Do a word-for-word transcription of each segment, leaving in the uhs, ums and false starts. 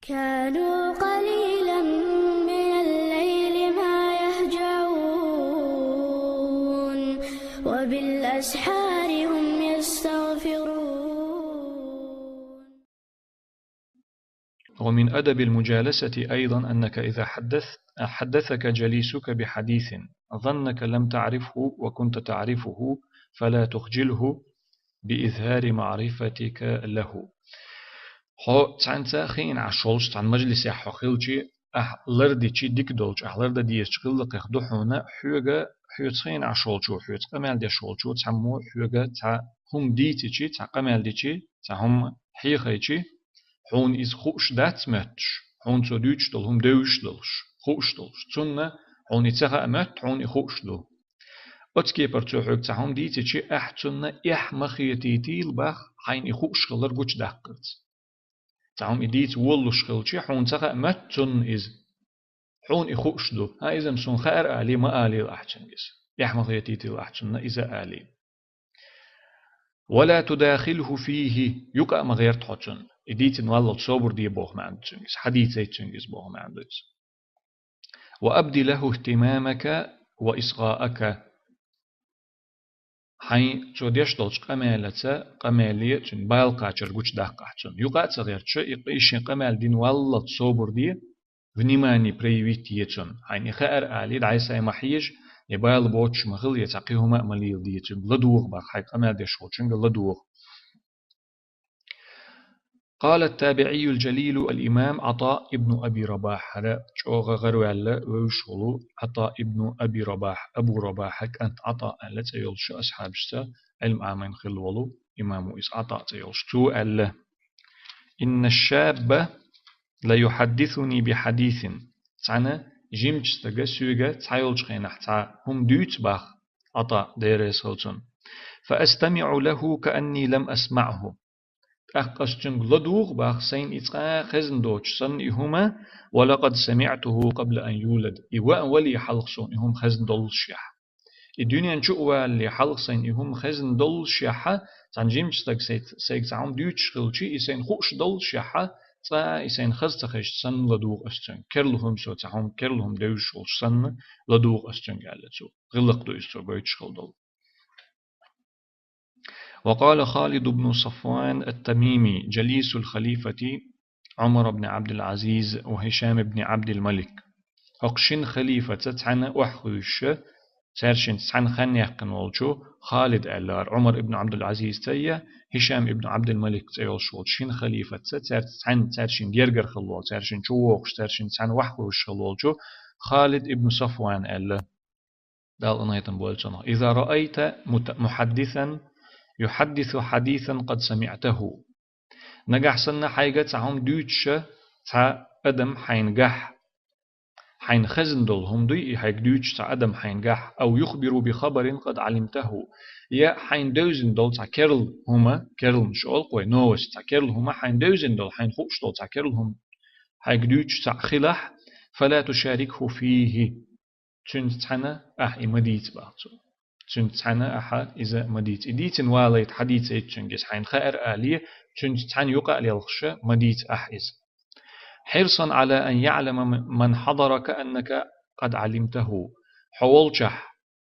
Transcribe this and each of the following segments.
كانوا قليلا من الليل ما يهجعون، وبالأسحار هم يستغفرون. ومن أدب المجالسة أيضا أنك إذا حدث حدثك جليسك بحديث ظنك لم تعرفه وكنت تعرفه، فلا تخجله بإظهار معرفتك له. Хьо цхьанца хиъна Ӏаш волча, цхьан мажлисехь хьо хилча, ахь лардича дика долча, ахь лардан дезача гӀиллакхех ду хьуна, хьоьга, хьоьца хиъна Ӏаш волчо, хьоьца къамаьл деш волчо, цхьаммо хьоьга цхьа хӀума дийцича, цхьа къамаьл дича, цхьа хӀума хьехайча, хьуна иза хууш дац моьттуш, хьуна цо дуьйцуш долу хӀума девзаш долуш, хууш долуш. Цунна хьуна и ца хаа моьтту, хьуна и хууш ду. Оцу кепара цо хьоьга цхьа хӀума дийцича, ахь цунна эхь ма хетийтийла боху, хьайна и хууш хилар гучудаккхарца. Цхьа хӀума и дийца волалуш хилча, хьуна ца хаа моьтту цунна иза. Хьуна и хууш ду. ХӀан, иза-м суна хаьара алий, ма алийла ахь цуьнга иза. Эхь ма хетийтийла ахь цунна иза алий. ولا تداخله فيه, юкъа а ма гӀерта хьо цунна. И дийцина валлалц собар де боху маьӀна ду цуьнга иза. Хьадийцайта цуьнга иза боху маьӀна ду иза. وأبد له اهتمامك وإصغاءك. Хьайн цо деш долчу къамелаца, къамеле цуьнан бала кхачар гучудаккха ахь цунна. Юкъа а ца гӀерташ, и, и шен къамел дина валлалц собар де, внимание проявить е цунна. Хьайна и хаьара алий, дӀай-схьай ма хьежа, я бала боцуш ма хила, я цхьа кхин хӀума а ма леладе цуьнга, ладогӀа боху, хьайга къамел деш волчуьнга ладогӀа. قال التابعي الجليل الإمام عطاء ابن أبي رباح, хӀара чӀогӀа гӀараваьлла вевзаш волу Ӏата ибн Аби Рабах, Абу Рабаха кӀант Ӏата аьлла цӀе йолуш асхьабашца Ӏилма Ӏамийна хилла волу имам ву иза, Ӏата цӀе йолуш. Цо аьлла: إن الشاب ليحدثني بحديث. Цхьана жимачу стага соьга цхьайолчу хенахь цхьа хӀума дуьйцу боху Ӏата, Дела реза хуьлда цунна. فأستمع له كأني لم أسمعه. ТӀаккха ас цуьнга ладугӀу боху, сайна и цкъа а хезна доцуш санна и хӀума, ولقد سمعته قبل أن يولد. И ваан вале хьалха суна и хӀума хезна доллушехь. И дуьнен чу а валале хьалха сайна и хӀума хезна доллушехь, цхьана жимачу стага сай-, сайга цхьа хӀума дуьйцуш хилча, и сайна хууш доллушехь, цкъа а и сайна хаза ца хезча санна ладугӀу ас цуьнга. Керла хӀума со цхьа хӀума, керла хӀума девзаш волчу санна ладугӀу ас цуьнга, аьлла цо. ГӀиллакх ду иза цо гойтуш хилла долу. وقال خالد بن صفوان التميمي جليس الخليفة عمر بن عبد العزيز وهشام بن عبد الملك. ХӀокху шина халифаца цхьаьна охьахуьйсуш, цаьршинца цхьаьна хан яьккхина волчу Халид аьлла, Ӏумар ибн Ӏабдул-Ӏазизца я, Хишам ибн Ӏабдул-Малик цӀе йолуш волчу шина халифаца, цаьрца цхьаьна, цаьршинна гергара хилла волу, цаьршинна чу вогӀуш, цаьршинца цхьаьна охьахуьйсуш хилла волчу Халид ибн Сафван аьлла. Дала къинхетам бойла цунах. إذا رأيت مت-، محدثا يحدث حديثا قد سمعته. Нагахь санна хьайга цхьа хӀума дуьйцуша цхьа адам хьайна гахь, хьайна хезна долу хӀума дуй, и хьайга дуьйцуш цхьа адам хьайна гахь, أو يخبر بخبر قد علمته. Я хьайна девзина долу цхьа керла хӀума, керланаш олу-кх вай, новость, цхьа керла хӀума хьайна девзина долу, хьайна хууш долу цхьа керла хӀума хьайга дуьйцуш цхьаъ хилахь, فلا تشاركه فيه. Цуьнца цхьаьна ахьа и ма дийца боху цо. Цуьнца цхьаьна ахьа иза ма дийца. И дийцина валийта, хьадийцайта цуьнга иза, хьайна хаьара алий, цуьнца цхьаьна юкъа а лелхаша ма дийца ахьа иза. حرصا على أن يعلم من حضرك أنك قد علمته. Хьо волчохь,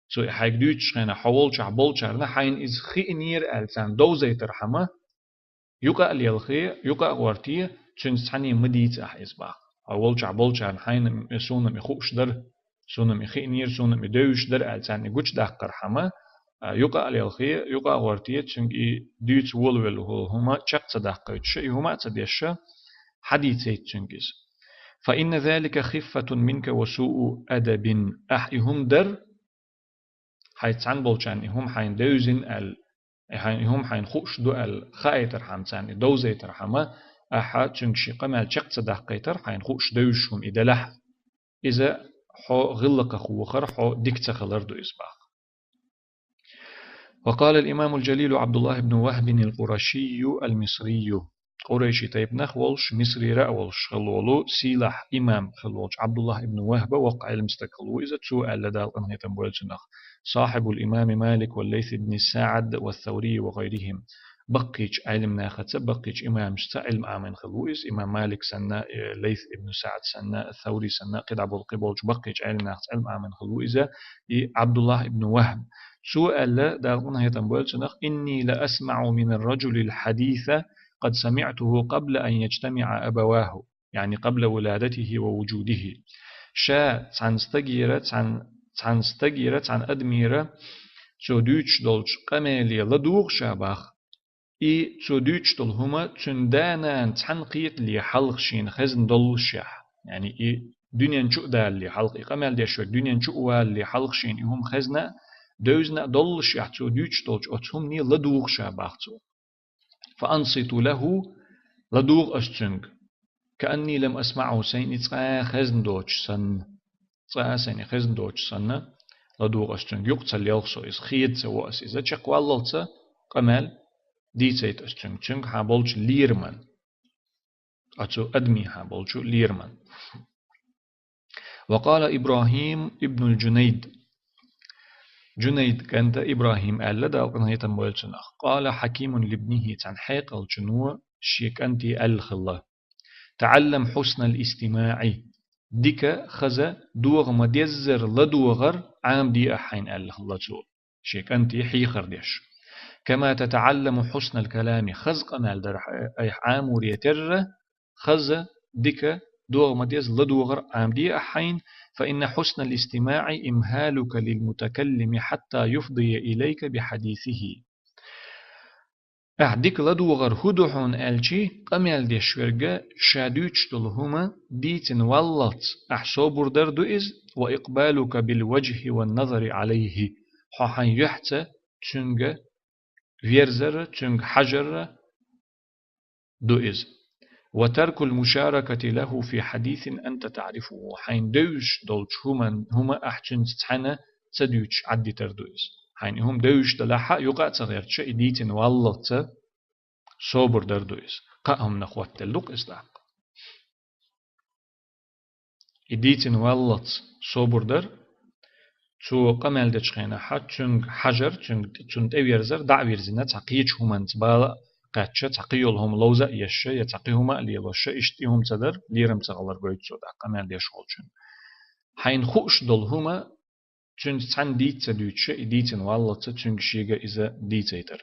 цо и хьайга дуьйцучу хенахь, хьо волчохь болчарна хьайна иза хиънера аьлла царна довзайтархьама, юкъа а лелхе, юкъа а гӀорте, цуьнца цхьаьна ма дийца ахьа иза боху. Хьо волчохь болчарна хьайна, суна-м и хууш дара, суна-м и хиънера, суна-м и девзаш дара аьлла царна и гучудаккхархьама, а, юкъа а лелхе, юкъа а гӀорте, цуьнга и дуьйца волавелла хӀума чекх ца даккхайтуша, и хӀума а ца деша, хьадийцайта цуьнга иза. فإن ذلك خفة منك وسوء أدب. Ахьа и хӀума дар, хьайца цхьаьна болчарна и хӀума хьайна девзина аьлла, и хьайн-, и хӀума хьайна хууш ду аьлла хаийтархьама, царна и довзайтархьама, ахьа цуьнга шен къамел чекх ца даккхайтар, хьайна хууш девзаш хӀума и делахь а. Иза хьо гӀиллакхах вахар, хьо дика ца хилар ду иза боху. وقال الإمام الجليل عبد الله بن وهب القرشي المصري. Къурайши тайпанах волуш, Мисрера а волуш хилла волу, сийлахь имам хилла волчу Ӏабдуллахь ибн Вахба воккха Ӏилма стаг хилла ву иза, цо аьлла, Дала къинхетам бойла цунах: صاحب الإمام مالك والليث بن سعد والثوري وغيرهم. баккхийчу Ӏилманахаца, баккхийчу имамашца Ӏилма Ӏамийна хилла ву иза, имам Малик санна, э, Лайс ибн СаӀд санна, Саври санна, кхидӀа болу кхин болчу баккхийчу Ӏилманахца Ӏилма Ӏамийна хилла ву иза, и Ӏабдуллахь ибн Вахб. Цо аьлла, Дала къинхетам бойла цунах: «إني لأسمع من الرجل الحديث قد سمعته قبل أن يجتمع أبواه». يعني قبل ولادته ووجوده. Ша цхьана стагера, цхьана, цхьана стагера, цхьана адамера цо дуьйцуш долчу къамеле ладугӀу ша боху. И цо дуьйцуш долу хӀума цуьнан да-нана цхьаьна кхетале хьалха шена хезна доллушехь, яъни и дуьнен чу а далале хьалха, и къамел деш верг дуьнен чу а валале хьалха шена и хӀума хезна а, девзина а доллушехь, цо дуьйцуш долчу оцу хӀумане ладугӀу ша боху цо. «فأنصت له», ладугӀу ас цуьнга. «كأني لم أسمعه», сайна и цкъа а хезна доцуш санна. Цкъа а сайна и хезна доцуш санна, ладугӀу ас цуьнга. Юкъа ца лелха со иза, хеда ца во ас иза, чекхваллалца къамел дийцийта ас цуьнга, цуьнгахьа болчу лераман. Оцу адамехьа болчу лераман. «وقال إبراهيم ابن الجنيد». Джунайд кӀанта ИбрахӀим аьлла, Дала къинхетам бойла цунах: «قال حكيم لابنه», цхьана хьекъалчуьнга шен кӀанте аьлла хилла: «تعلم حسن الاستماع». Дика хаза, догӀа ма-деззара ладогӀар Ӏамаде ахь хьайна аьлла хилла цо, шен кӀанте хьехар деш. «كما تتعلم حسن الكلام», хаза къамел дар айхьа Ӏаморе терра, хаза, дика, догӀа ма-деззара ладогӀар Ӏамаде ахь хьайна, «فإن حسن الاستماع إمهالك للمتكلم حتى يفضي إليك بحديثه». Ахь дика ладогӀар хӀун ду хьуна аьлчи, къамел деш верга ша дуьйцуш долу хӀума дийцина валлалц ахь собар дар ду иза, «وإقبالك بالوجه والنظر عليه», хьо хьайн юьхьца цуьнга верзара, цуьнга хьажара ду иза. «وترك المشاركة له في حديث أنت تعرفه», хьайн девзаш долчу хӀуман-, хӀума ахь цуьнца цхьаьна ца дуьйцуш Ӏаддитар ду иза. Хьайна и хӀума девзаш далахь а, юкъа а ца гӀерташ, и дийцина валлалц собар дар ду иза. Кхаа хӀуманах хӀоттаделла ду-кх иза тӀаккха. И дийцина валлалц собар дар, цо къамел дечу хенахьа цуьнга хьажар, цуьнга, цунна тӀеверзар, дӀа а вирзина, цхьа кхечу хӀуманца бала а кхаьчча, цхьа кхин йолу хӀума ловза а еш, я цхьа кхин хӀума а лелош, иштта и хӀума ца дар, лерам ца хилар гойту цо тӀаккха къамел деш волчун. Хьайна хууш долу хӀума цуьнца цхьаьна дийца ца дуьйцуша, и дийцина валлалца цуьнга шега иза дийцайтар.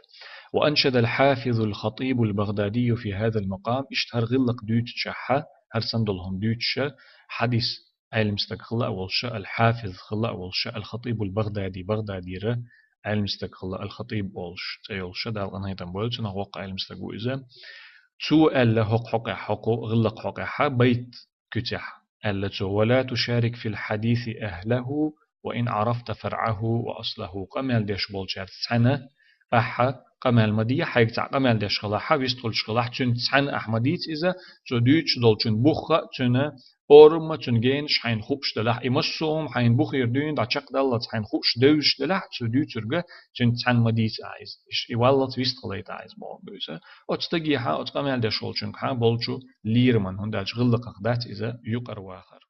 «وأنشد الحافظ الخطيب البغدادي في هذا المقام», иштта хӀара гӀиллакх дуьйцучехьа, хӀара санна долу хӀума дуьйцуша, хьадис Ӏелам стаг хилла а волуша, аль-Хьафиз хилла а волуша, аль-Хатибул Багъдади, Багъдадира Ӏелам стаг хилла, аль-Хатиб олуш цӀе йолуша, Дала къинхетам бойла цунах, воккха Ӏелам стаг ву иза. Цо аьлла хӀокху хьокъехь, хӀокху гӀиллакх хьокъехьа, байт куьцехь, аьлла цо: «ولا تشارك في الحديث أهله وإن عرفت فرعه وأصله». Къамел деш болчаьрца цхьаьна ахьа къамел ма де, хьайга цхьаъ къамел деш хилахьа, вистхуьлуш хилахь, цуьнца цхьаьна ахьа ма дийца иза, цо дуьйцуш долчун бухха а, цуьнан орамма, цуьнан генаш хьайна хууш делахь, и массо а хӀума хьайна бухера дуьйна дӀа чекхдаллалц хьайна хууш девзаш делахь, цо дуьйцурга цуьнца цхьаьна ма дийца ахьа иза. Иштта и валлалц вистхилайта ахьа иза бохург ду иза. Оцу стагехьа, оцу къамел деш волчуьнгахьа болчу лераман, хӀунда аьлча гӀиллакхах дац иза юкъара вахар.